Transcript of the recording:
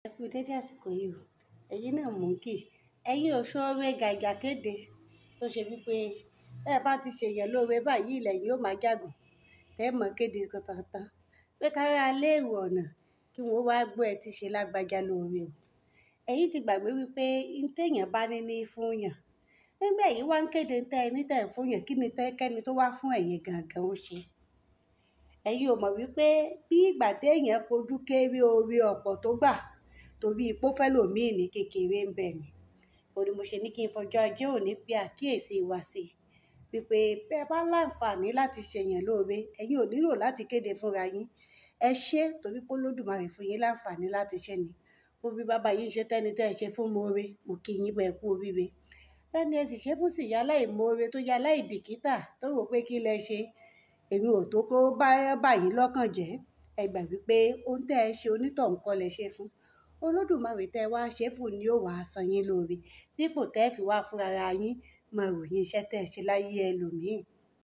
Ẹ kú dédé àsìkò yìí o. Ẹ̀yin náà mò ń kí. Ẹ̀yin ò ṣoore gàgà kéde tó ṣe wípé ẹ bá ti ṣe èèyàn lóore báyìí lẹ́yìn ó máa jágùn. Tẹ́ mọ̀ kéde tán pé ká rá léèrò ọ̀nà kí wọ́n wá gbọ́ ẹ ti ṣe lágbájá lóore o. Ẹ̀yin ti gbàgbé wípé n téèyàn bá ní ní fún yàn. Nígbà ẹ̀yin wá ń kéde tẹ́ ẹ ní tẹ́ ẹ fún yàn, kí ni tẹ́ kẹ́ni tó wá fún ẹ̀yin gangan ó ṣe? Ẹ̀yin ò mọ̀ wípé bí ìgbà téèyàn fojú kéré oore ọ̀pọ̀ tó gbà torí pé ó fẹ́ lòmíì ní kékeré ń bẹ ni. Òun ni mo ṣe ní kí n fọjọ́ ajé òní pé àkíyèsí wa sí wípé bí ẹ bá láǹfààní láti ṣe èèyàn lóore, ẹ̀yin ò nílò láti kéde fúnra yín. Ẹ ṣé torí pé Olódùmarè fún yín láǹfààní láti ṣe ni. Mo bí bàbá yín ṣe tẹ́ni tẹ́ ẹ ṣe fún moore, mo kí yín pé ẹ kú oríire. Bẹ́ẹ̀ni ẹ sì ṣe fún sì yá aláìmoore tó ya aláìbìkítà tó rò pé kí lẹ ṣe. Èmi ò tó kó bá yín lọ́kàn jẹ́. Ẹ gbà wípé ohun tẹ́ ẹ ṣe onítọ̀hún kọ́ lẹ ṣe fún. Olódùmarè tẹ́ ẹ wá ṣe fún ni ó wá san yín lóore. Dípò tẹ́ ẹ fi wá fúnra ara yín, máa ròyìn iṣẹ́ tẹ́ ẹ ṣe láyé ẹlòmíì.